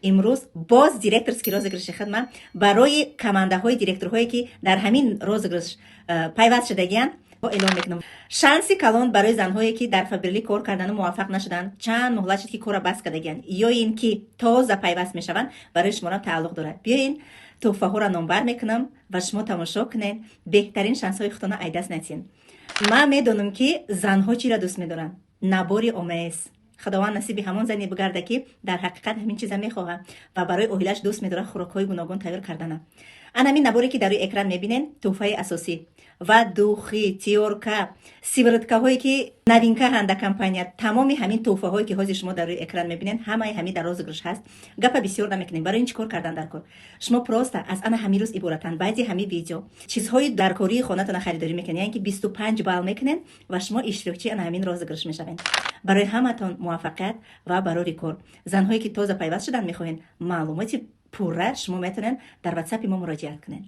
Имрӯз боз директорский розыгрыши хидмат барои командаҳои директорҳое, ки дар ҳамин розыгрыш пайваст шудагиянд, эълон мекунам. Шанси калон барои занҳое, ки дар Фаберлик кор кардану муваффақ нашуданд, чанд муҳлат шуд, ки корра бас кардагиянд, ё ин ки тоза пайваст мешаванд, барои шуморо тааллуқ дорад. Биёин, тӯҳфаҳоро номбар мекунам ва шумо тамошо кунед. Беҳтарин шансҳои худтона айдаст натиҳед. Ман медонам, ки занҳо чиро дӯст медоранд: набори ОМС. Худованд насиби ҳамон зане бигарда, ки дар ҳақиқат ҳамин чиза мехоҳад ва барои оилаш дӯст медорад хӯрокҳои гуногун тайёр кардана. Ан ҳамин наборе, ки дар рӯи экран мебинед, тӯҳфаи асосӣ ва духи, тёрка, сывороткаҳое, ки новинка ҳанда компания, тамоми ҳамин тӯҳфаҳое, ки ҳозир шумо дар рӯи экран мебинед, ҳамаи ҳамин дар розыгрыш ҳаст. Гапа бисёр намекунем. Барои ин чӣ кор кардан дар кор? Шумо просто аз ана ҳамин рӯз иборатанд, баъди ҳамин видео чизҳои даркории хонатона харидорӣ мекунед, яъне ки 25 балл мекунед ва шумо иштирокчии ана ҳамин розыгрыш мешавед. Барои ҳаматон муваффақият ва барори кор. Занҳое, ки тоза пайваст шудан мехоҳед, маълумоти пурра шумо метавонед дар ватсапи мо муроҷиат кунед.